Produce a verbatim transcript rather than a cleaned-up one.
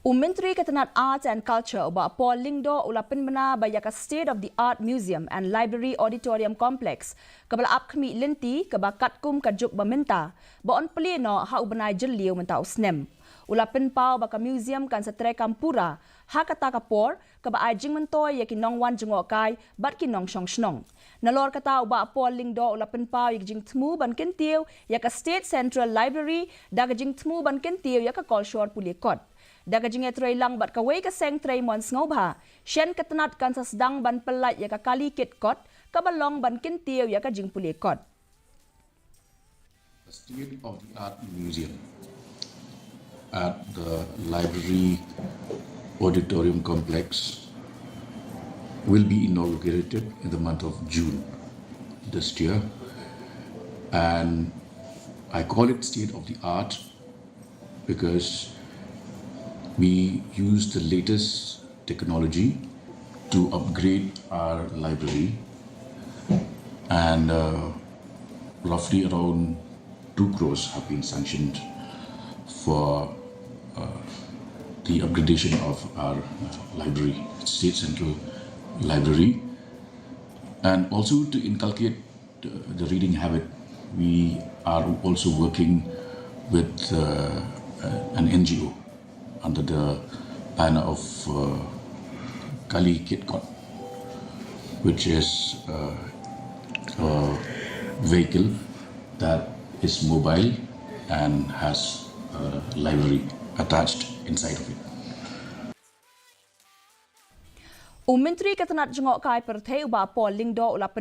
U Myntri ka tnat Arts and Culture, u Bah Paul Lyngdoh, u la pynbna ba ïa ka State of the Art Museum and Library Auditorium Complex, kaba la ap khmih lynti, kaba katkum ka juk ba mynta, ba yn plie noh ha u bnai Jylliew mynta u snem. U la pynpaw ba ka museum kan sa treikam pura ha kata ka por, kaba ai jingmyntoi ïa ki nongwan jngohkai bad ki nongshong shnong. Nalor kata, u Bah Paul Lyngdoh u la pynpaw ïa ki jingthmu ban kyntiew ïa ka State Central Library da ka jingthmu ban kyntiew ïa ka kolshor pule kot. Da ka jingïatreilang bad kawei ka seng trei mon sngewbha, shen ka tnat kan sa sdang ban pyllait ïa ka kali kit kot, kaba long ban kyntiew ïa ka jingpule kot. A state-of-the-art museum at the Library Auditorium Complex will be inaugurated in the month of June this year. And I call it state-of-the-art because we use the latest technology to upgrade our library, and uh, roughly around two crores have been sanctioned for uh, the upgradation of our uh, library, State Central Library, and also to inculcate uh, the reading habit. We are also working with uh, uh, an N G O under the banner of uh, Kali Kit Kot, which is uh, a vehicle that is mobile and has a library attached inside of it. U Myntri ka tnat jngohkai pyrthei, u Bah Paul Lyngdoh, u la pyn